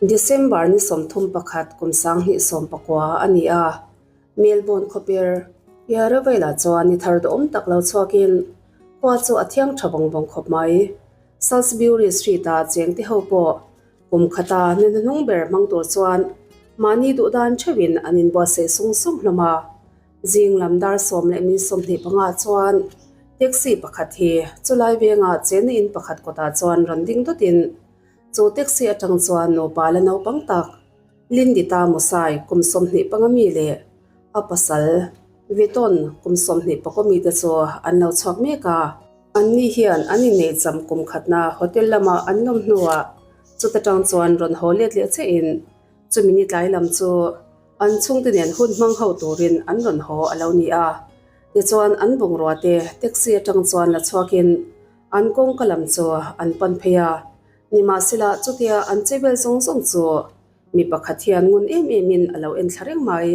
December ni 31 kum 2019 a ni a, Melbourne khawper Yarraville-ah chuan ni thar duhawm tak lo chhuakin khua chu a thiang tha vawng vawng khawp mai. Salisbury Street-a chengte ho pawh kum khata ni hnuhnung ber hmang tur chuan mahni duh dan theuhin an inbuatsaih sung sung hlawm a. Zing lam dar 10:25 chuan taxi pakhat hi chulai vengah chenna in pakhat kawtah chuan rawn ding dawtin Chu taxi atang chuan nupa la naupang tak Lindita Musai kum 25 mi leh a pasal Viton kum 21 mi te chu an lo chhuak mek a. Anni hian an inneih cham kum khatna hotel lama an lawm hnuah chuta tang chuan rawn haw let leh chiahin chumi ni tlai lam chu an chhungte nen hun hmang ho turin an rawn haw a lo ni a. Tichuan an bungrua te taxi atang chuan la chhuakin An kawngka lam chu an pan phei a, nimahsela chutia an che vel zawng zawng chu mi pakhat hian ngun em emin a lo en thla reng mai.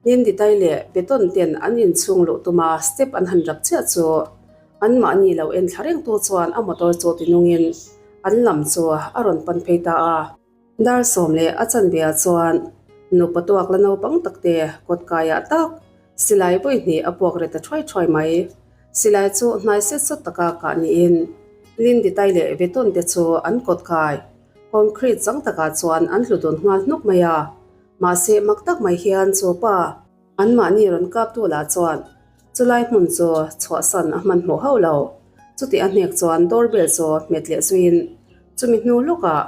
Ninditai leh Beton ten an inchhung luh tuma step an han rap chiah chu anmahni lo en thla rengtu chuan a motor chu tinungin an lam chu a rawn pan phei ta a. Dar sawm leh a chanve ah chuan nupa tuak la naupang takte kawt kaiah tak silai vawi hnih a puak ret ta thuai thuai mai. Silai chu hnai set sawt taka kah niin Linditai leh Veton te chu an kawt kai concrete chang takah chuan an hlu dun nghal hnuk mai a. Mahse mak tak mai hian chu pa anmahni rawn kaptu lah chuan chulai hmun chu chhuahsan a hmanhmawh hauh lo. Chutih a hnek chuan doorbell chu hmet leh zuiin chumi hnu lawkah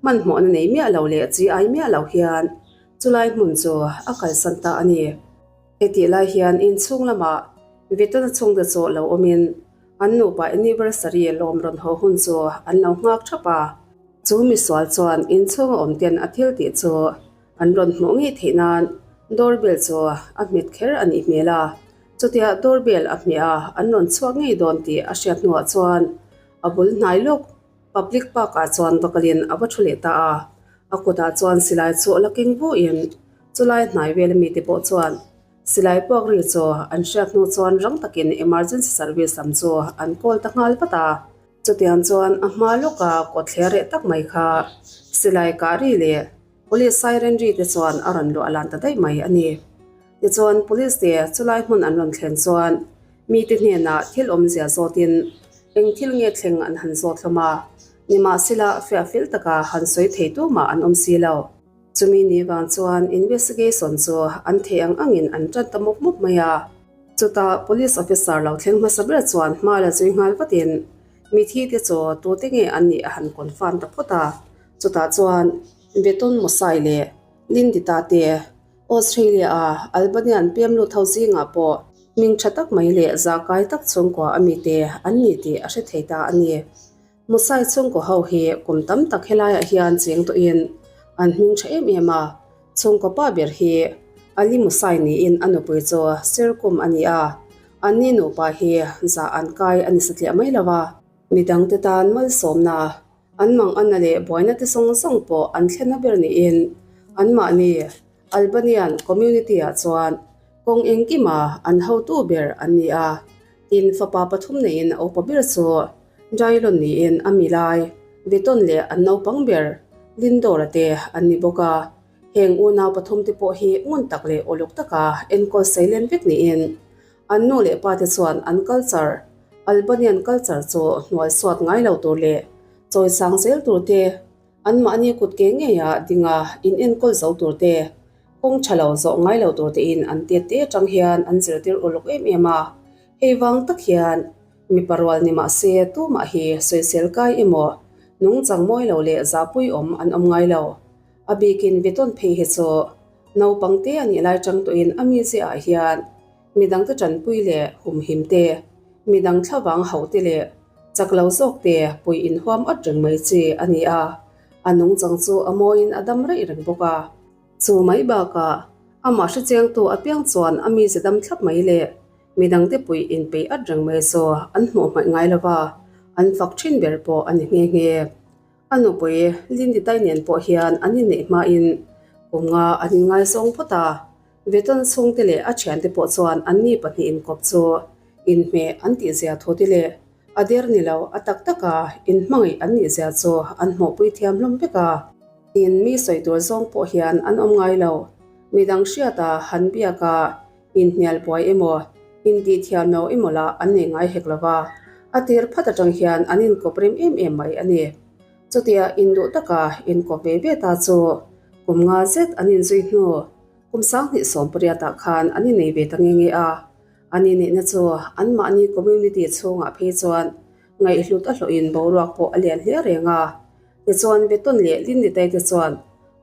Hmanhmawhna nei miah lo leh chi ai miah lo hian chulai hmun chu a kalsan ta a ni. Hetih lai hian inchhung lamah Vitana chhungte chu lo awmin an nupa anniversary lawm rawn haw hun chu an lo nghak thap a. Chu misual chuan inchhunga awm ten a thil tih chu an rawn hmuh ngei theih nan doorbell chu a hmet kher a nih hmel a. Chutia doorbell a hmeh a an rawn chhuak ngei dawn tih a hriat hnuah chuan a bul hnai lawk Public park ah chuan va kalin a va thu leh ta a, a kutah chuan silai chu a la keng vuin chulai hnai vel ami te pawh chuan silai puak ri chu an hriat hnu chuan rang takin emergency service lam chu an call ta nghal vat a. Chutiang chuan a hma lawka kawtthler reh tak mai kha silai kah ri leh police siren ri te chuan a rawn luah lan ta daih mai a ni. Tichuan police te chulai hmun an rawn thlen chuan mite hnenah thil awmzia zawtin eng thil nge thleng an han zawt hlawm a, nimahsela fiah fel taka han sawi thei tumah an awm si lo. Chumi ni vang chuan investigation chu an theih ang angin an tan ta mup mup mai a. Chutah police officer lo thleng hmasa ber chuan hma la zui nghal vatin mithi te chu tute nge an nih a han confirm ta phawt a, chutah chuan Beton Mosai leh Lindita te Australia-a Albanian pem lut ho zingah pawh hming tha tak mai leh zahkai tak chhungkua a mite an ni tih a hre thei ta a ni. Musai chhungkaw ho hi kum tam tak helaiah hian cheng tawhin an hming tha em em a, chhungkaw pa ber hi Ali Musai niin a nupui chu Sirkum a ni a, anni nupa hi zah an kai a ni satliah mai lo a. Midangte tan malsawmna An mang ana leh buaina te zawng zawng pawh an thlenna ber niin anmahni Albanian community-ah chuan kawng engkima an hotu ber an ni a. Tin, fapa pathum neiin a upa ber chu Dylon niin a mi lai Veton leh an naupang ber Lindor-a te an ni bawk a. Heng unau pathum te pawh hi ngun tak leh uluk taka enkawl seilen vek niin An nu leh pa te chuan an culture, Albanian culture chu hnuai suat ngai lo tur leh chawi sang zel tur te, anmahni kut ke ngeia dinga in enkawl zo tur te, kawng tha lo zawh ngai lo tur tein an tet te atang hian an zirtir uluk em em a. Hei vang tak hian mipa rual ni mah se tumah hi sawisel kai emaw nungchang mawi lo leh zahpui awm an awm ngai lo. A bikin Vitawn phei hi chu naupang te a nih lai tang tawhin a mizia ah hian midangte tanpui leh humhim te, midang thlavang hauh te leh chak lo zawk te pui inhuam at reng mai chi a ni a, a nungchang chu a mawiin a dam raih reng bawk a. Chu mai bakah amah hrechiangtu apiang chuan a mize dam thlap mai leh midangte pui inpeih at reng mai chu an hmuh hmaih ngai lo va, an fak thin ber pawh a ni nghe nghe. A nupui Lindy Tai nen pawh hian an inneih hmain kum nga an inngaizawng phawt a, Veton chhungte leh a thiante pawh chuan anni pahnih inkawp chu inhmeh an tihzia thu te leh a der ni lo a tak taka inhmangaih an nihzia chu an hmuhpui thiam hlawm vek a. Tin, mi sawi tur zawng pawh hian an awm ngai lo. Midang hriata han biaka inhnial buai emaw, intihthiam lo emaw lah an nei ngai hek lo va, a tir phat atang hian an inkawp rem em em mai a ni. Chutia induh taka inkawp ve ve ta chu kum nga zet an inzui hnu kum 2018 ah khan an innei ve ta nge nge a. An inneihna chu anmahni community chhungah phei chuan ngaihhlut a hlawhin boruak pawh a lian hle reng a. Tichuan Beton leh Linditei te chuan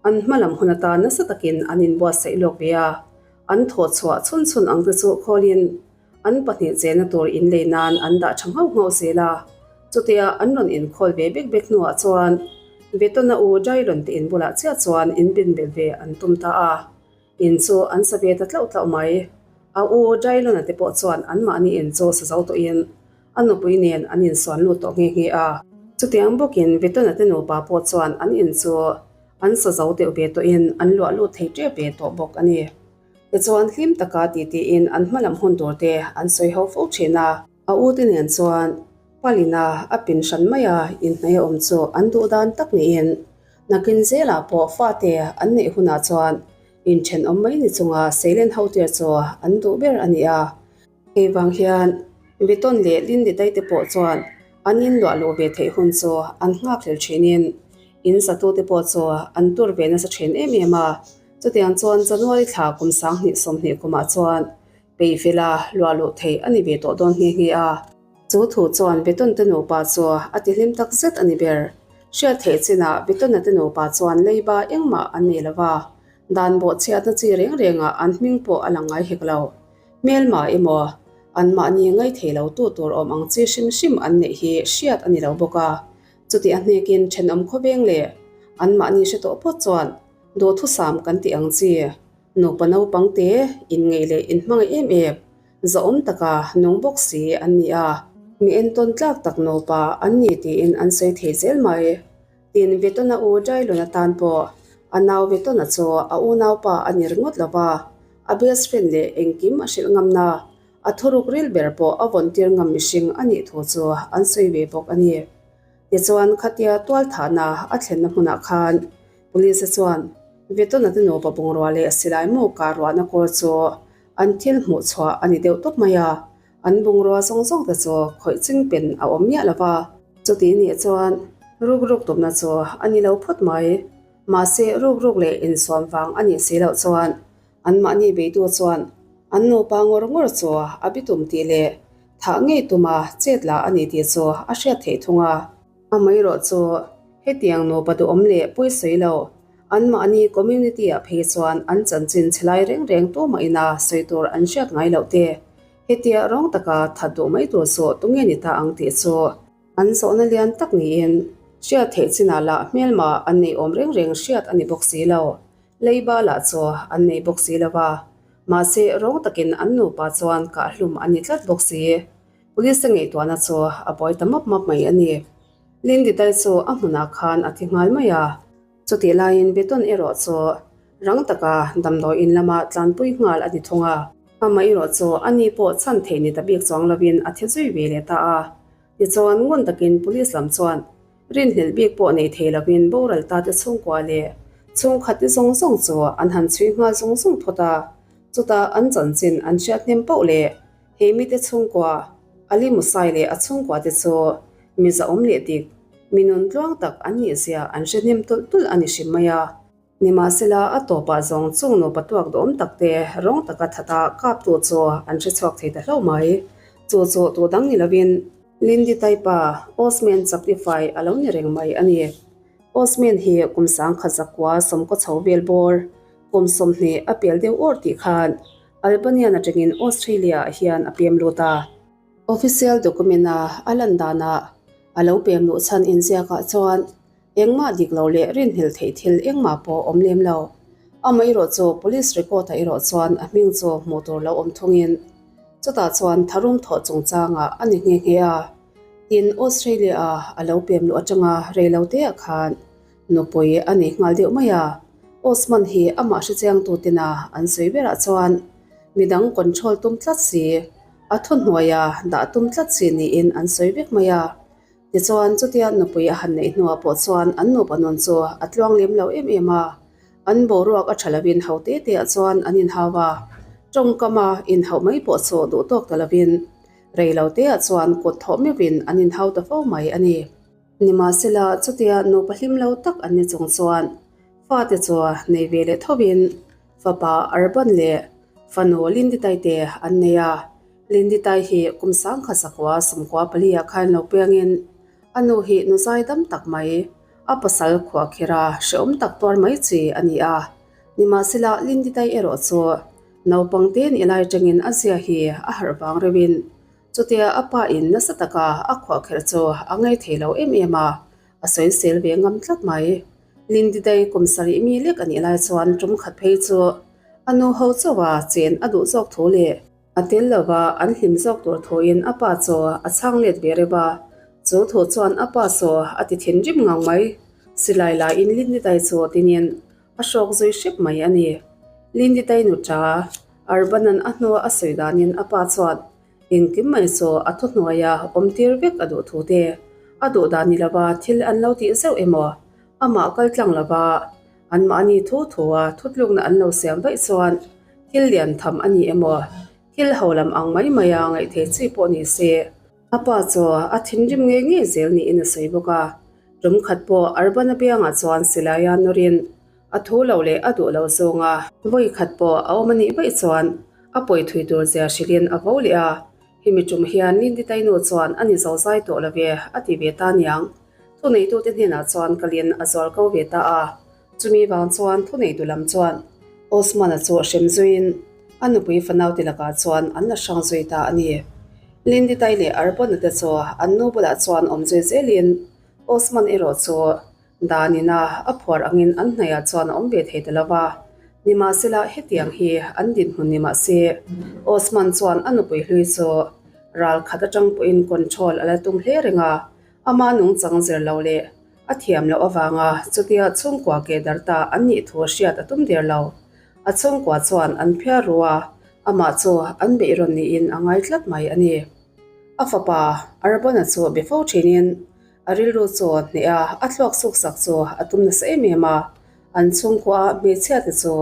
an hma lam hun atan nasa takin an inbuatsaih lawk ve a, an thawh chhuah chhun chhun ang te chu khawlin an 2 chenna tur inlei nan an dah tha nghauh nghauh zel a. Chutia an rawn inkhawl ve bek bek hnuah chuan Betona u Dairon te in bulah chiah chuan inbinbel ve an tum ta a. In chu an sa ve ta tlauh tlauh mai. A u Dailona te pawh chuan anmahni in chu sa zo tawhin a nupui nen an insuan lut tawh nghe nghe a. Chutiang bawkin Vetona te nupa pawh chuan an in chu an sa zo deuh ve tawhin an luah lut thei tep ve tawh bawk a ni. Tichuan hlim taka titiin an hma lam hun tur te an sawi ho fo thin a. A u te nen chuan Palina a pin hran mai a, inhnaih a awm chu an duh dan tak niin nakin zelah pawh fate an neih hunah chuan inthenawm mai ni chunga seilen ho tir chu an duh ber a ni a. Hei vang hian Beton leh Lindidai te pawh chuan an inluah luh ve theih hun chu an nghakhlel thinin in satute pawh chu an tur ve nasa thin em em a. Chutiang chuan January thla kum 2020 kumah chuan Peihvela luah luh theih a ni ve tawh dawn nghe nghe a. Chu thu chuan Beton te nupa chu a ti hlim tak zet a ni ber. Hriat theih chinah Betona te nupa chuan leiba engmah an nei lo va, dan bawhchhiatna chi reng rengah an hming pawh a lang ngai hek lo. Hmelma emaw, anmahni ngaithei lo tu tur awm ang chi hrim hrim an neih hi hriat a ni lo bawk a. Chuti a hnekin thenawm khawveng leh anmahni hre tawh phawt chuan duhthusam kan tih ang chi Nupa naupang te inngeih leh inhmangaih em em, zahawm taka nung bawk si an ni a. Mi entawn tlak tak nupa an ni tiin an sawi thei zel mai. Tin, Vetona u Dailon atan pawh a nau Vetona chu a unaupa a ni ringawt lo va, a best friend leh engkim a hrilh ngamna, a thuruk ril ber pawh a vawn tir ngam mihring a nih thu chu an sawi ve bawk a ni. Tichuan, khatia tualthahna a thlenna hmunah khan Police chuan Vetona te nupa bungrua leh silai mu kah ruahna kawl chu an thil hmuh chhuah a ni deuh tawp mai a, an bungrua zawng zawng te chu khawih ching pen a awm miah lo va. Chuti nih chuan ruk ruk tumna chu a ni lo phawt mai. Mahse ruk ruk leh insuam vang a nih si loh chuan anmahni beitu chuan an nupa ngawr ngawr chu a bitum tih leh thah ngei tuma chet la a ni tih chu a hriat theih thung a. Amaherawh chu hetiang nupa duhawm leh pawisawi lo, anmahni community ah phei chuan an chanchin chhe lai reng reng tumah ina sawi tur an hriat ngai loh te, hetia rawng taka that duh mai tur chu tunge ni ta ang tih chu an zawhna lian tak niin hriat theih chinah lah hmelma an nei awm reng reng hriat a ni bawk si lo. Leiba lah chu an nei bawk si lo va, mahse rawng takin an nupa chuan kahhlum a ni tlat bawk si. Police te ngaihtuahna chu a buai ta map map mai a ni. Linditai chu a hmunah khan a thi nghal mai a. Chutih laiin Beton erawh chu rang taka damdawi in lama tlanpui nghal a ni thung a. Amah erawh chu a ni pawh chhan theih ni ta bik chuang lovin a thi zui ve leh ta a. Tichuan ngun takin police lam chuan rinhlelh bik pawh nei thei lovin boral ta te chhungkua leh chhungkhat te zawng zawng chu an han chhui nghal zung zung phawt a. Chutah an chanchin an hriat hnem poh leh He mite chhungkua, Ali Musai leh a chhungkua te chu mi zahawm leh dik, mi nun tluang tak an nih zia an hre hnem tulh tulh a ni hrim mai a. Nimahsela, a tawpah zawng chung nupa tuak duhawm tak te rawng taka thata kaptu chu an hre chhuak thei ta hlauh mai. Chu chu tu dang ni lovin Lindy Taipa, Osman Chapify a lo ni reng mai a ni. Osman hi kum 1900 sawmkaw chho vel bawr, kum 20 a pel deuh awr tih khan Albanian atangin Australia ah hian a pem lut a. Official document a a lan danah a lo pem luh chhan inziakah chuan engmah dik lo leh rinhlelh theih thil engmah pawh awm lem lo. Amaherawh chu police record ah erawh chuan a hming chu hmuh tur lo awm thungin chutah chuan tharum thawh chungchangah a ni nghe nghe a. Tin, Australia ah a lo pem luh atanga reiloteah khan Nupui a nei nghal deuh mai a, Osman hi amah hrechiangtu tena an sawi berah chuan midang control tum tlat si, a thuhnuaia dah tum tlat si niin an sawi vek mai a. Tichuan, chutia nupui a han neih hnuah pawh chuan an nupa nun chu a tluang lem lo em em a. An boruak a tha lovin ho te te ah chuan an inhau a, tawngkama inhauh mai pawh chu duh tawk ta lovin rei lo te ah chuan kut thawh meuhin an inhau ta fo mai a ni. Nimahsela, chutia nupa hlim lo tak an ni chung chuan fate chu nei ve leh thovin fapa Arban leh fanu Linditai te an nei a. Linditai hi kum sangkha sakua sawmkua pali ah khan lo piangin a nu hi nu zai dam tak mai, a pasal khuah khera hrehawm tak tuar mai chi a ni a. Nimahsela, Linditai erawh chu naupang te nih lai atangin a zia hi a harh vang reuhin Chutia a pa in nasa taka a khuahkherh chu a ngei thei lo em em a, a sawisel ve ngam tlat mai. Lindidei kum sarih mi lek a nih lai chuan tum khat phei chu a nu ho chauha chen a duh zawk thu leh a tel lova an hlim zawk tur thuin a pa chu a chhang let ve reuh a. Chu thu chuan a pa chu a ti thinrim ngang mai. Silai laiin Lindidei chu tinin a hrawk zui hrep mai a ni. Lindidei nu ta Arbanan a hnua a sawi danin a pa chuan engkim mai chu a thuhnuaia awm tir vek a duh thu te, a duh dan ni lova thil an lo tih zeuh emaw, amah kal tlang lova anmahni thu thua thutlukna an lo siam vaih chuan thil lian tham a ni emaw, thil ho lam ang mai maia ngaihthei chi pawh ni se. A pa chu a thinrim ngei ngei zel niin a sawi bawk a, tum khat pawh Arbana biangah chuan silaia nawrin A thu lo leh a duh lo zawnga vawi khat pawh a awm a nih vaih chuan a pawi thui tur zia hrilhin a vo leh a, hemi tum hian Linditainu chuan a ni zozai tawh lo ve a ti ve ta niang. Thuneitute hnenah chuan kalin a zual ko ve ta a, chumi vang chuan thuneitu lam chuan Osman-a chu hrem zuiin a nupui fanaute lakah chuan an la hrang zui ta a ni. Linditai leh Arbona te chu an nu bulah chuan awm zui zelin Osman erawh chu Danina a phuar angin an hnaihah chuan a awm ve thei ta lo va. Nimahsela, hetiang hi an dinhmun ni mah se, Osman chuan a nupui hlui chu ral khat atang pawhin control a la tum hle reng a, ama nungchang zir lo leh a thiam loh avanga chutia chhungkua ke dar ta an nih thu hriat a tum der lo. A chhungkua chuan an phiar ru a, amah chu an beihrawn niin a ngai tlat mai a ni. A fapa Arbona chu be fo thinin A rilru chu hneh a, a thluak suk sak chu a tum nasa em em a. An chhungkua hmeichhia te chu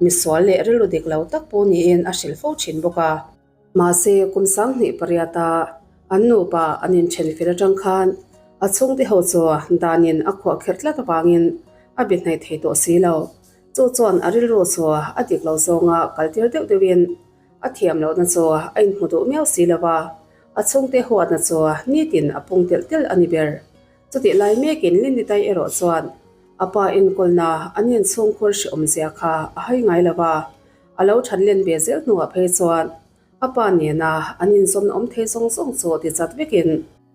misual leh rilru dik lo tak pawh niin a hrilh fo thin bawk a. Mahse, kum 2008 a an nupa an inthen fel atang khan a chhungte ho chu danin a khuah kherh tlat avangin a be hnaih thei tawh si lo. Chu chuan a rilru chu a dik lo zawnga kaltir deuh deuhin a thiam lohna chu a inhmu duh miau si lo va. A chhungte huatna chu nitin a pung telh telh a ni ber. Chutih lai mekin Linditai erawh chuan a pa enkawlna an inchhungkhur hrehawmzia kha a hai ngai lo va, a lo that len ve zel hnuah phei chuan a pa nena an inzawmna awm thei zawng zawng chu ti chat vekin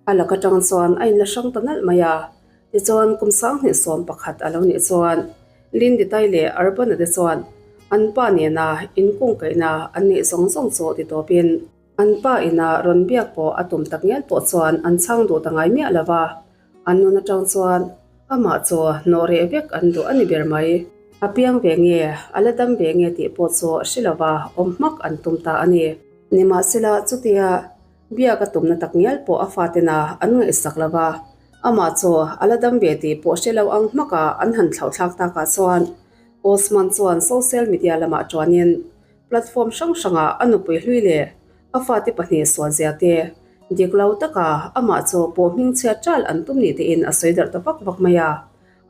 a lak atang chuan a inla hrang ta nalh mai a. Tichuan kum 2011 a lo nih chuan Linditai leh Arbana te chuan an pa nena inkungkaihna an neih zawng zawng chu ti tawpin, An pa ina rawn biak pawh a tum tak ngial pawh chuan an chhang duh ta ngai miah lo va, an nun atang chuan amah chu nawh reh vek an duh a ni ber mai. A piang ve nge, a la dam ve nge tih pawh chu hre lo va, awm hmak an tum ta a ni. Nimahsela, chutia biak a tumna tak ngial pawh a fatena an ngaihsak lo va, amah chu a la dam ve tih pawh hre lo ang hmaka an han thlauhthlak takah chuan Osman chuan social media lamah tuanin Platform hrang hrangah a nupui hlui leh a fate pahnih sualzia te dik lo taka amah chu pawh hmingchhia ṭal an tum ni tein a sawi darh ta vak vak mai a.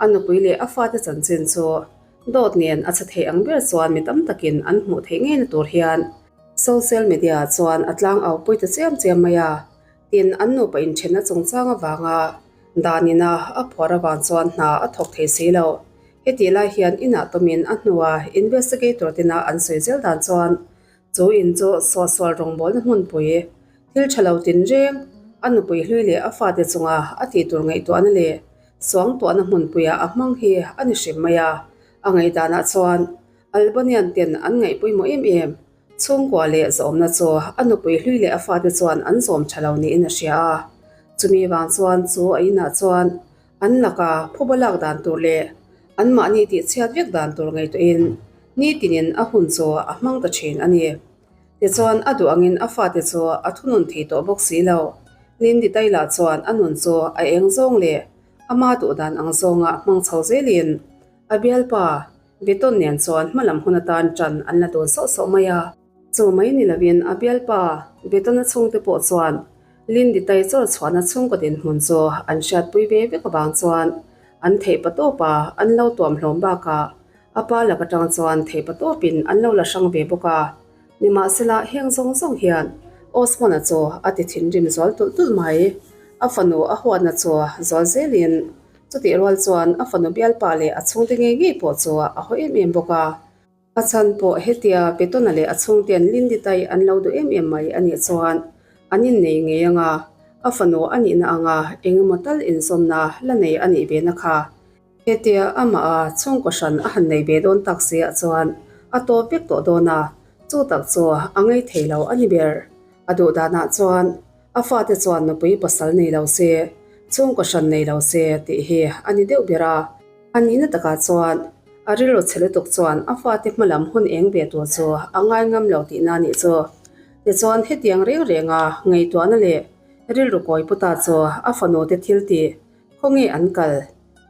A nupui leh a fate chanchin chu dawt nen a chhe thei ang ber chuan mi tam takin an hmuh theih ngeina tur hian social media chuan a tlang au pui ta chiam chiam mai a. Tin, an nupa inthenna chungchang avanga danina a phuar avang chuan hna a thawk thei si lo. Hetih lai hian inah tawmin a hnua investigator tena an sawi zel dan chuan chu in chu suahsual rawngbawlna hmunpui thil tha lo tinreng a nupui hlui leh a fate chunga a tih tur ngaihtuahna leh suangtuahna hmunpuiah a hmang hi a ni hrim mai a. A ngaihdanah chuan Albanian ten an ngaih pawimawh em em. Chhungkua leh zawmna chu a nupui hlui leh a fate chuan an zawm tha lo niin a hria a. Chumi vang chuan chu a inah chuan an laka phuba lak dan tur leh anmahni tihchhiat vek dan tur ngaihtuahin nitinin a hun chu a hmang ta thin a ni. Tichuan a duh angin a fate chu a thunun thei tawh bawk si lo. Lindy Taila chuan a nun chu a eng zawng leh ama duh dan ang zawnga hmang chho zelin a bialpa Beton nen chuan hmalam hun atan ṭan an la dun sauh sauh mai a. Chu mai ni lovin a bialpa Betona chhungte pawh chuan Lindy Tai chawr chhuahna chhungkaw dinhmun chu an hriatpui ve vek avang chuan an theih patawp a, an lo tuam hlawm bakah a pa lak atang chuan theih patawpin an lo la hrang ve bawk a. Nimahsela heng zawng zawng hian Osmond-a chu a ti thinrim zual tulh tulh mai. A fanu a huatna chu zual zelin chutih rual chuan a fanu bialpa leh a chhungte ngei ngei pawh chu a haw em em bawk a. A chhan pawh hetia Petona leh a chhungte'n Lindy Tai an lo duh em em mai a nih chuan an innei ngei anga a fanu a nihna anga eng emaw tal inzawmna la nei a nih ve na kha. Hetia amah a chhungkaw hran a han nei ve dawn tak si ah chuan a tawp vek tawh dawn a, chu tak chu a ngei thei lo a ni ber. A duh danah chuan a fate chuan nupui pasal nei lo se, chhungkaw hran nei lo se tih hi a ni deuh ber a. A nihna takah chuan a rilru chhe lutuk chuan a fate hmalam hun eng ve tur chu a ngai ngam lo tihna a nih chu. Tichuan hetiang reng renga ngaihtuahna leh rilru kawi puta chu a fanu te thil tih khawnge an kal,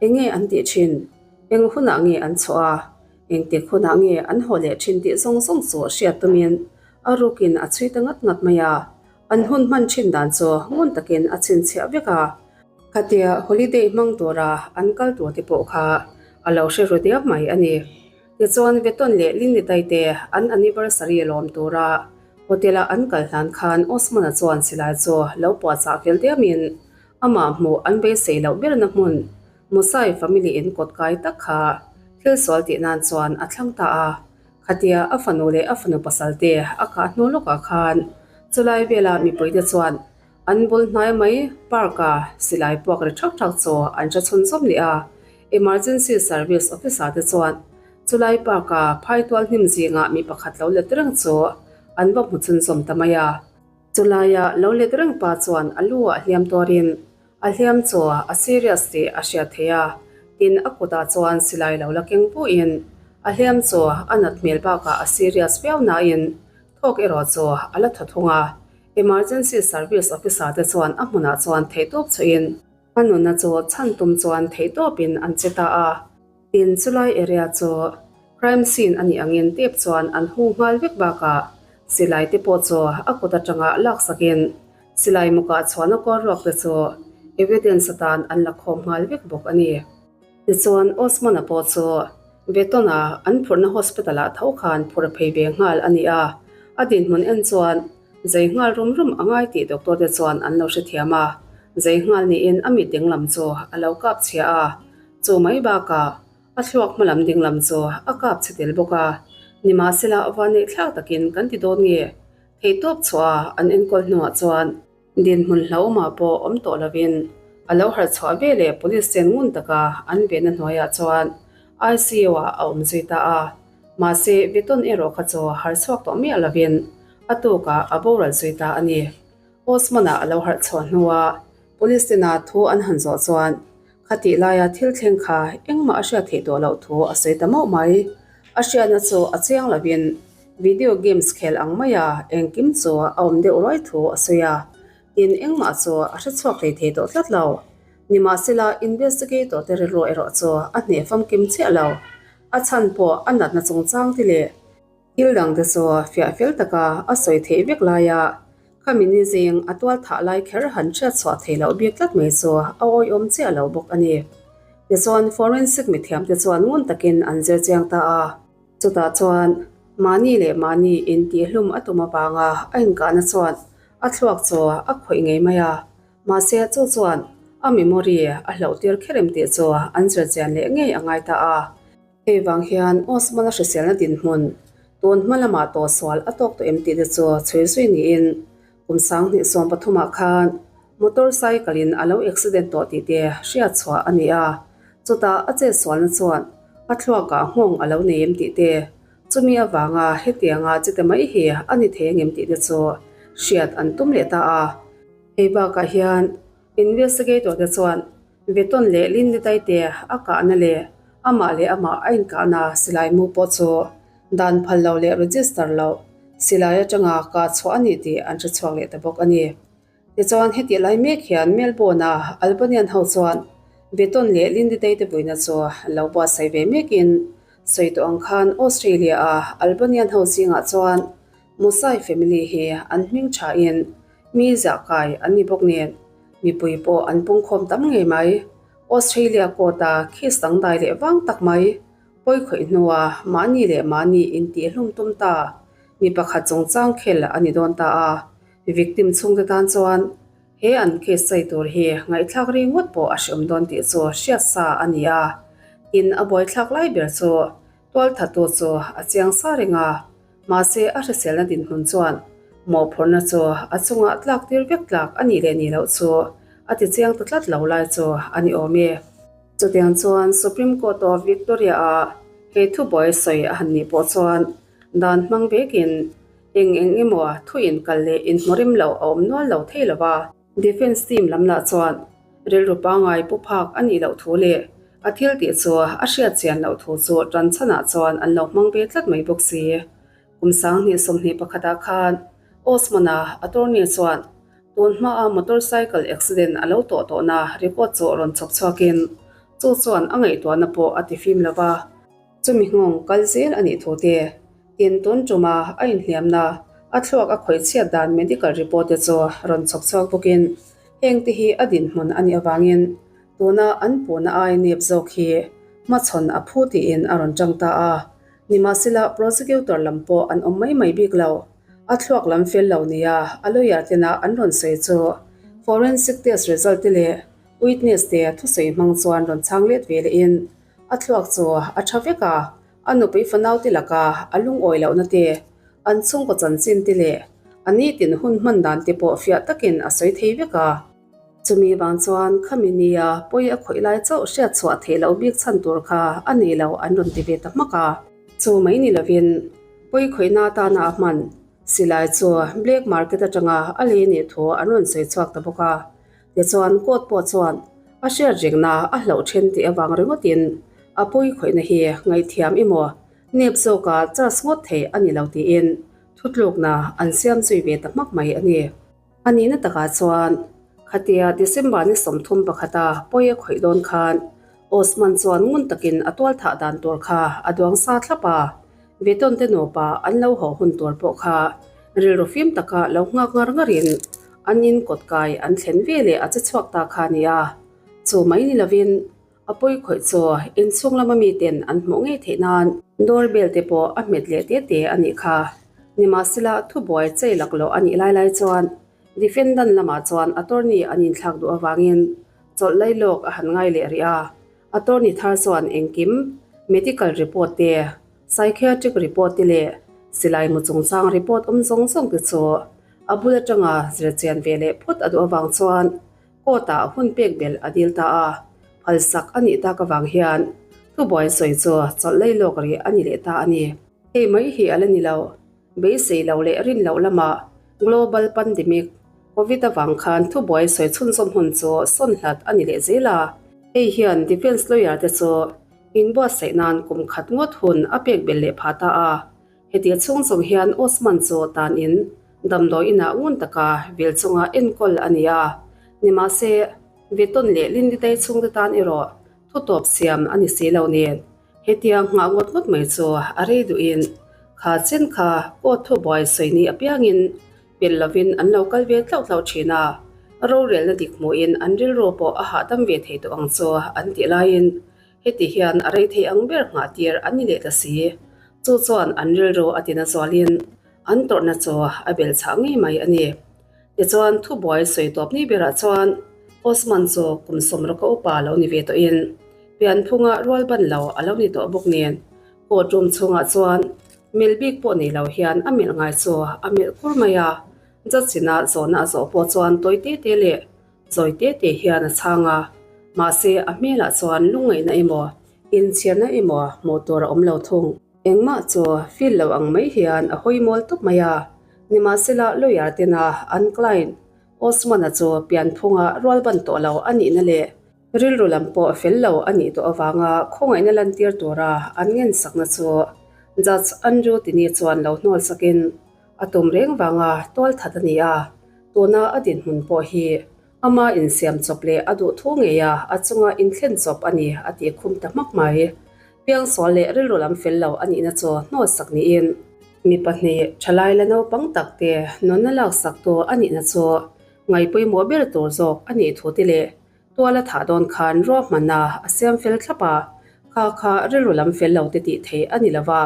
enge an tih thin, eng hunah nge an chhuah a, engtik hunah nge an haw leh thin tih zawng zawng chu hriat tumin a rukin a chhui ta ngat ngat mai a. An hun hman thin dan chu ngun takin a chhinchhiah vek a. Khatia holiday hmang tura an kal tur te pawh kha a lo hre ru diam mai a ni. Tichuan Veton leh Linnitai te an anniversary lawm tura hotel-a an kal hlan khan Osman-a chuan silai chu lo puahchah fel diamin amah hmuh an beisei loh berna hmun Musai family in kawt kai tak kha thil sual tih nan chuan a thlang ta a. Khatia a fanu leh a fanu pasal te a kah hnu lawkah khan chulai vela mipuite chuan An bul hnai mai park-a silai puak ri thak thak chu an hre chhun zawm leh a, Emergency Service Officer te chuan chulai park-a phaitual hnim zingah mi pakhat lo let reng chu an va hmu chhun zawm ta mai a. Chulaia lo let reng pa chuan a lu ah hliam tuarin a hliam chu a serious tih a hriat theih a, tin a kutah chuan silai lo la keng puhin a hliam chu a nat hmel bakah a serious viau nain thawk erawh chu a la tha thung a. Emergency Service Officer te chuan a hmunah chuan theihtawp chhuahin a nunna chu chhan tum chuan theihtawpin an che ta a. Tin, chulai area chu crime scene a nih angin tep chuan an hung nghal vek bakah silai te pawh chu a kut atanga laksakin silai mukah chhuahna kawr ruak te chu evidence atan an la khawm nghal vek bawk a ni. Tichuan, Osman-a pawh chu Beton-a an phurhna hospital-ah tho khan phur phei ve nghal a ni a, a dinhmun en chuan zei nghal rum rum a ngai tih doctor te chuan an lo hrethiam a, zei nghal niin a mit dinglam chu a lo kap chhia a, chu mai bakah a thluak hmalam dinglam chu a kap chhe tel bawk a, nimahsela vanneih thlak takin kan ti dawn nge theihtawp chhuah a an enkawl hnuah chuan. Dinhmun hlauhawmah pawh awm tawh lovin a lo harh chhuah ve leh police chen ngun taka an venna hnuaiah chuan ICU-ah a awm zui ta a. Mahse, Veton erawh kha chu harh chhuak tawh miah lovin a tukah a boral zui ta a ni. Osman-a a lo harh chhuah hnua police tena thu an han zawh chuan khatih laia thil thleng kha engmah a hriat theih tawh loh thu a sawi ta mauh mai. A hriatna chu a chiang lovin Video games khel ang maia engkim chu a awm deuh ruai thu a sawi a, tin engmah chu a hre chhuak hlei thei tawh tlat lo. Nimahsela, investigator te rilru erawh chu a hneh famkim chiah lo. A chhan pawh a natna chungchang te leh thil dang te chu fiah fel taka a sawi theih vek laia khami ni zing a tual thah lai kher han hriat chhuah theih loh bik tlat mai chu a awihawm chiah lo bawk a ni. Tichuan, forensic mithiam te chuan ngun takin an zir chiang ta a. Chutah chuan mahni leh mahni intihhlum a tum avanga a inkahna chuan a thluak chu a khawih ngei mai a, mahse chu chuan a memory a hlauh tir kher em tih chu an zir chian leh ngei a ngai ta a. Hei vang hian Osman-a hriselna dinhmun tun hma lamah tawhsual a tawk tawh em tih te chu chhui zui niin kum 2013 ah khan Motor cycle in a lo accident tawh tih te hriat chhuah a ni a, chutah a chet sualna chuan a thluakah nghawng a lo nei em tih te, chumi avanga hetianga chite mai hi a ni thei angem tih te chu hriat an tum leh ta a. Hei bakah hian investigator te chuan Veton leh Linditai te a kahna leh amah leh amah a inkahna silai mu pawh chu dan phal lo leh register loh silai atanga kah chhuah a ni tih an hre chhuak leh ta bawk a ni. Tichuan, hetih lai mek hian Melbourne-a Albanian ho chuan Beton leh Lindy Day te vuina chu an lo buatsaih ve mekin sawi tawh ang khan Australia-a Albanian ho zingah chuan Musai family hi an hming thain mi ziah kai an ni bawk nen mipui pawh an pungkhawm tam ngei mai. Australia court-a case dangdai leh vang tak mai pawi khawih hnua mahni leh mahni intihhlum tum ta mi pakhat chungchang khel a ni dawn ta a. Victim chhungte tan chuan he an case chai tur hi ngaihthlak ri ngawt pawh a hreawm dawn tih chu hriat sa a ni a. Tin, a buaithlak lai ber chu tualthatu chu a chiang sa reng a, mahse a hriselna dinhmun chuan mawhphurhna chu a chungah tlak tir vek tlak a nih leh nih loh chu a ti chiang ta tlat lo lai chu a ni awm e. Chutiang chuan Supreme Court of Victoria-ah he thubuai sawi a han nih pawh chuan dan hmang vekin Eng eng emaw thu inkal leh inhmawrim loh a awm nual lo thei lo va. Defence team lam lah chuan rilru pangngai pu phak a nih loh thu leh a thil tih chu a hriat chian loh thu chu tan chhanah chuan an lo hmang ve tlat mai bawk si. Kum 2021 ah khan Osman-a attorney chuan tun hmaa motorcycle accident a lo tawh tawhna record chu rawn chhawp chhuakin chu chuan a ngaihtuahna pawh a tifim lo va. Chumi nghawng kal zel a nih thu te, tin tun tuma a inhliamna, a thluak a khawih chhiat dan medical report te chu rawn chhawk chhuak bawkin heng te hi a dinhmun a nih avangin tuna an puhna ai nep zawk hi hmachhawn a phu tiin a rawn tang ta a. Nimahsela prosecutor lam pawh an awm mai mai bik lo. A thluak lam fel lo nia a lawyer tena an rawn sawi chu forensic test result te leh witness te thusawi hmang chuan rawn chhang let ve lehin A thluak chu a tha vek a, a nupui fanau te laka a lungawi lohna te, an chhungkaw chanchin te leh a nitin hun hman dan te pawh fiah takin a sawi thei vek a. Chumi vang chuan khami nia pawi a khawih lai chauh hriat chhuah theih loh bik chhan tur kha a nei lo an rawn ti ve ta hmak a. Chu mai ni lovin pawi khawihna atana a hman silai chu black market atanga a lei nih thu an rawn sawi chhuak ta bawk a. Tichuan court pawh chuan a hriat rengna a hlauh then tih avang ringawtin a pawi khawihna hi ngaihthiam emaw nep zawka charge ngawt theih a ni lo tiin thutlukna an siam zui ve ta hmak mai a ni. A nihna takah chuan khatia December ni 31 a pawi a khawih dawn khan Osman chuan ngun takin a tual thah dan tur kha a duang sa thlap a, Beton te nupa an lo haw hun tur pawh kha rilru fim taka lo nghak ngar ngarin an in kawt kai an thlen ve leh a che chhuak ta kha a ni a. Chu mai ni lovin a pawi khawih chu inchhung lama miten an hmuh ngei theih nan door bell te pawh a hmet leh te te a nih kha. Nimahsela thubuai chei laklawh a nih lai lai chuan defendant lamah chuan attorney an inthlak duh avangin chawlh lailawk a han ngai leh rih a. Attorney thar chuan engkim medical report te, psychiatric report te leh silai mu chungchang report awm zawng zawng te chu a bul atanga zirchian ve leh phawt a duh avang chuan court ah hun pek belh a dil ta a, phalsak a nih tak avang hian thubuai sawi chu chawlh lailawk rih a ni leh ta a ni. Hei mai hi a la ni lo. Beisei lo leh rin loh lamah Global Pandemic, Covid avang khan thubuai sawi chhunzawm hun chu sawn hlat a ni leh zel a. Hei hian Defence lawyer te chu inbuatsaih nan kum khat ngawt hun a pek belh leh phah ta a. Heti chhung zawng hian Osman chu tanin damdawi inah ngun taka vil chunga enkawl a ni a. Nimahse, Veton leh Linditei chhungte tan erawh thutawp siam a ni si lo nen. Hetia nghah ngawt ngawt mai chu a rei duhin kha chen kha court thubuai sawi ni apiangin pel lovin an lo kal ve tlauh tlauh thin a, rorelna dik hmuhin an rilru pawh a hahdam ve thei tawh ang chu an tih laiin heti hian a rei thei ang ber nghah tir an ni leh ta si. Chu chuan an rilru a tina zualin an tawrhna chu a belchhah ngei mai a ni. Tichuan thubuai sawi tawp ni berah chuan Osman chu kum sawmrawka upa lo ni ve tawhin Pianphunga rual ban lo a lo ni tawh bawk nen court room chhungah chuan melh bik pawh nei lo hian a melh ngai chu a melh kur mai a, judge ina zawhna a zawh pawh chuan tawi te te leh zawi te te hian a chhang a, mahse a hmelah chuan lungngaihna emaw inchhirna emaw hmuh tur a awm lo thung. Engmah chu feel lo ang mai hian a hawi mawl tawp mai a, nimahsela lawyer tena an client Osman-a chu pianphunga rual ban tawh lo a nihna leh Rilru lam pawh fel lo a nih tawh avanga khawngaihna lantir tura an ngensakna chu Judge Andrew Tini chuan lo hnawl sakin a tum reng vanga tual that a ni a. Tuna a dinhmun pawh hi ama insiam chawp leh a duh thu ngei a, a chunga inthlen chawp a ni a tih khum ta hmak mai. Piangsual leh rilru lam fel lo a nihna chu hnawtsak niin mi pahnih thalai la naupang tak te nunna laksaktu a nihna chu ngaihpawimawh ber tur zawk a nih thu te leh Tual a thah dawn khan ruahmanna a siam fel thlap a, kha kha rilru lam fel lo te tih theih a ni lo va,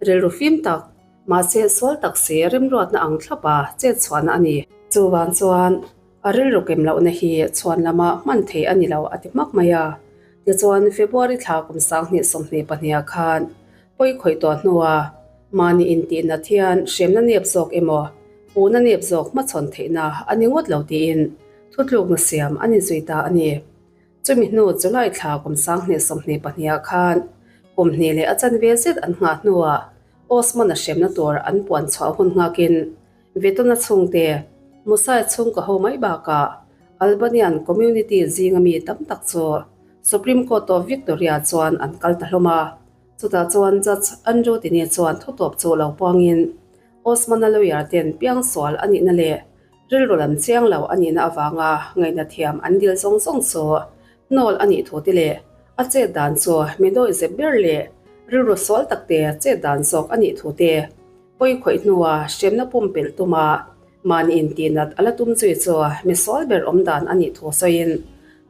rilru fim tak, mahse sual tak si remruatna ang thlap a chet chhuahna a ni. Chuvang chuan a rilru kem lohna hi chhuan lama hman theih a ni lo a ti hmak mai a. Tichuan February thla kum 2022 ah khan pawi khawih tawh hnua mahni intih nat hian hremna nep zawk emaw puhna nep zawk hmachhawn theihna a ni ngawt lo tiin Thutlukna siam a ni zui ta a ni. Chumi hnu July thla kum 2022 ah khan kum hnih leh a chanve zet an nghah hnuah Osman-a hremna tur an puan chhuah hun nghakin Vetona chhungte, Musai chhungkaw ho mai bakah Albanian community zinga mi tam tak chu Supreme Court of Victoria chuan an kal ta hlawm a. Chutah chuan Judge Andrew Tini chuan thutawp chu lo puangin Osman-a lawyer ten piangsual a nihna leh Rilru lam chiang lo a nihna avanga ngaihna thiam an dil zawng zawng chu hnawl a nih thu te leh a chet dan chu mi dawih zep ber leh rilru sual tak te chet dan zawk a nih thu te pawi khawih hnua hremna pumpelh tuma mahni intihnat a la tum zui chu mi sual ber awm dan a nih thu sawiin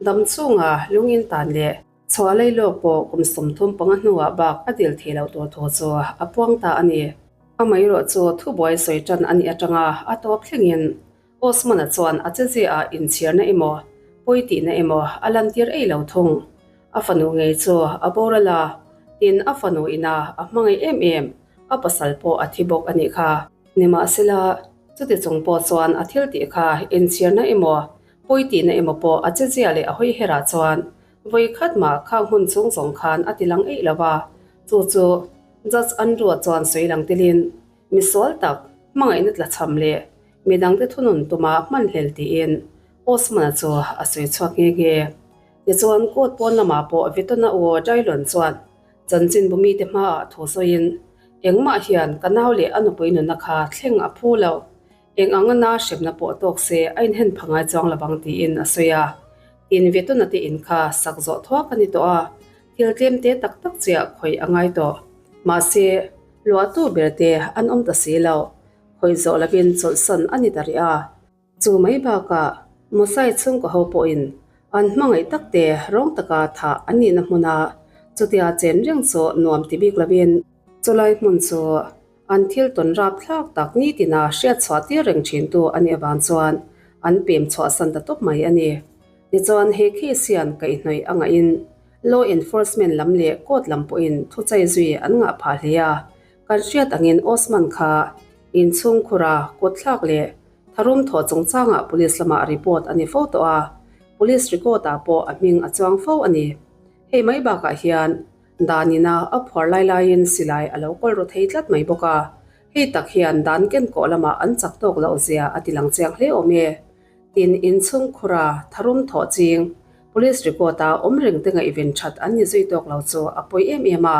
dam chhunga lungin tan leh Chhuah lei lawk pawh kum 35 hnuah bak a dil thei loh tur thu chu a puang ta a ni. Amaherawh chu thubuai sawi tan a nih atanga a tawp thlengin Osman-a chuan a cheziaah inchhirna emaw, pawi tihna emaw a lantir ei lo thung. A fanu ngei chu a boral a, tin a fanu ina a hmangaih em em, a pasal pawh a thi bawk a nih kha. Nimahsela, chuti chung pawh chuan a thil tih kha inchhirna emaw, pawi tihna emaw pawh a chezia leh a hawi herah chuan Vawi khat mah khang hun chung zawng khan a ti lang eih lo va, chu chu Judge Andrew-a chuan sawi lang telin, Mi sual tak, hmangaihna tla cham leh mi dangte thunun tuma hman hlel tiin Osman-a chu a sawi chhuak nghe nghe. Tichuan court pawn lamah pawh Vitona u Dylon chuan chanchinbu mite hmaah thu sawiin, Engmah hian ka nau leh a nupui nunna kha thleng a phu lo. Eng anga na hremna pawh tawk se a inhen pha ngai chuang lovang tiin a sawi a. Tin Vetona te in kha sak zawh thuak a ni tawh a, thil tlem te tak tak chiah khawih a ngai tawh. Mahse, luahtu ber te an awm ta si lo, khawih zawh lovin chawlhsan a ni ta rih a. Chu mai bakah Mosai chhungkaw ho pawhin an hmangaih tak te rawng taka thah an nihna hmuna chutia chen reng chu nuam ti bik lovin chulai hmun chu An thil tawn rap thlak tak nitina hriat chhuah tir reng thintu a nih avang chuan an pem chhuahsan ta tawp mai a ni. Tichuan he case hian kaihhnawih a ngahin law enforcement lam leh court lam pawhin thuchai zui an ngah phah hle a. Kan hriat angin Osman kha inchhungkhura kut thlak leh tharum thawh chungchangah police lamah report a ni fo tawh a, police record ah pawh a hming a chuang fo a ni. Hei mai bakah hian Danina a phuar lai laiin silai a lo kawl ru thei tlat mai bawk a, hei tak hian dan ken kawh lamah an chak tawk loh zia a ti lang chiang hle awm e. Tin, inchhung khura tharum thawh ching Police record a awm reng te ngaihven that an ni zui tawk lo chu a pawi em em a,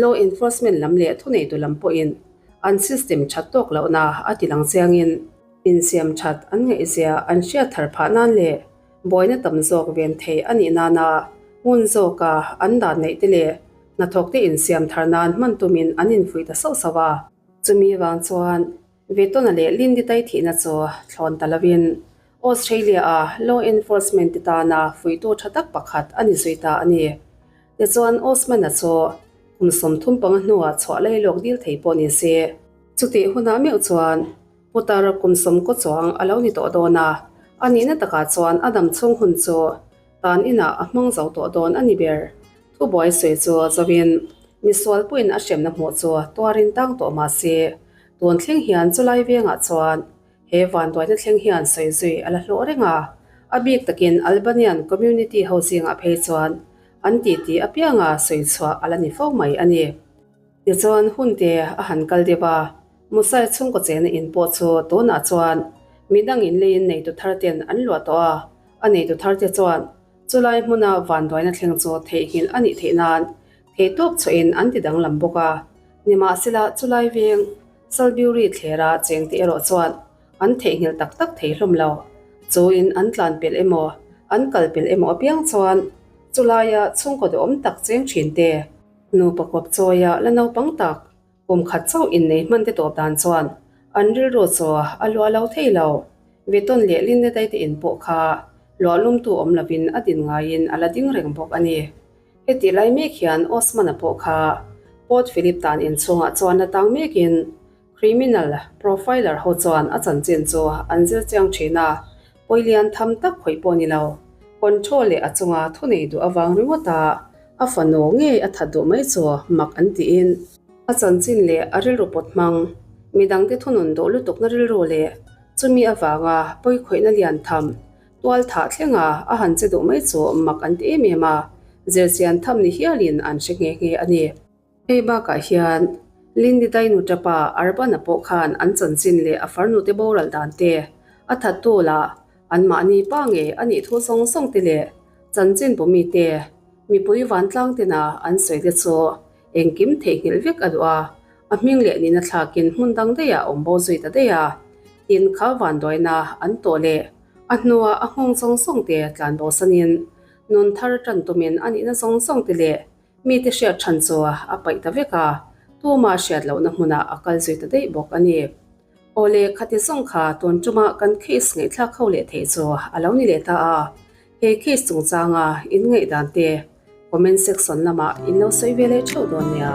Law enforcement lam leh thuneitu lam pawhin an system that tawk lohna a ti lang chiangin, insiam that an ngaihzia an hriat thar phah nan leh Buaina tam zawk ven thei a nih nana hmun zawka an dan neih te leh hnathawkte insiam thar nan hman tumin an infuih ta sauh sauh a. Chumi vang chuan Vetona leh Lindy Tai thihna chu thlawn ta lovin Australia-a law enforcement te tana fuihtu tha tak pakhat a ni zui ta a ni. Tichuan Osman-a chu kum 35 hnuah chhuah lailawk dil thei pawh ni se. Chutih hunah meuh chuan Putar kum sawmkaw chuang a lo ni tawh dawn a, a nihna takah chuan a dam chhung hun chu tan inah a hmang zo tawh dawn a ni ber. Thubuai sawi chu zoin misual puiin a hremna hmuh chu tuarin tang tawh mah se, tun thleng hian chulai vengah chuan he vanduaina thleng hian sawi zui a la hlawh reng a, a bik takin Albanian community ho zingah phei chuan an titi apianga sawi chhuah a la ni fo mai a ni. Tichuan hun te a han kal deuh a, Musai chhungkaw chena in pawh chu tunah chuan midang in leiin neitu thar ten an luah tawh a, a neitu thar te chuan chulai hmuna vanduaina thleng chu theihnghilh a nih theih nan theihtawp chhuahin an ti danglam bawk a. Nimahsela chulai veng Salisbury thlera chengte erawh chuan. an theihnghilh tak tak thei hlawm lo. Chu in an tlan pelh emaw, an kal pelh emaw apiang chuan chulaia chhungkaw duhawm tak cheng thin te, nupa kawp chawia la naupang tak, kum khat chauh innei hman te tawp dan chuan an rilru chu a luah lo thei lo. Veton leh Linnetai te in pawh kha luah lumtu awm lovin a din ngaiin a la ding reng bawk a ni. Heti lai mek hian Osman-a pawh kha Port Phillip tan inchhungah chuan la tang mekin Criminal profiler ho chuan a chanchin chu an zir chiang thin a, pawi lian tham tak khawih pawh ni lo. Control leh a chunga thunei duh avang ringawt a, a fanu ngei a that duh mai chu mak an tiin, a chanchin leh a rilru pawt hmang, midangte thunun duh lutukna rilru leh chumi avanga pawi khawihna lian tham tual thah thlenga a han che duh mai chu mak an ti em em a, zirchian tham ni hialin an hre nghe nghe a ni. Hei bakah hian Lindy Dainu tapa Arbana pawh khan an chanchin leh a farnute boral dan te, a thattu lah anmahni pa ngei a nih thu zawng zawng te leh chanchin bawmi te, mipui vantlang tena an sawi te chu engkim theihnghilh vek a duh a, a hming leh nihna thlakin hmun dang daih ah a awm bo zui ta daih a, tin kha vanduaina an tawh leh a hnua a nghawng zawng zawng te tlan bosanin nun thar tan tumin a nihna zawng zawng te leh Mite hriat chhan chu a paih ta vek a, tuma hriat lohna hmunah a kal zui ta daih bawk a ni. Awle, khati zawng kha tun ṭuma kan case ngaihthlak ho leh theih chu a lo ni leh ta a, he case chungchanga in ngaihdan te comment section lamah in lo sawi ve leh ṭheuh dawn nia.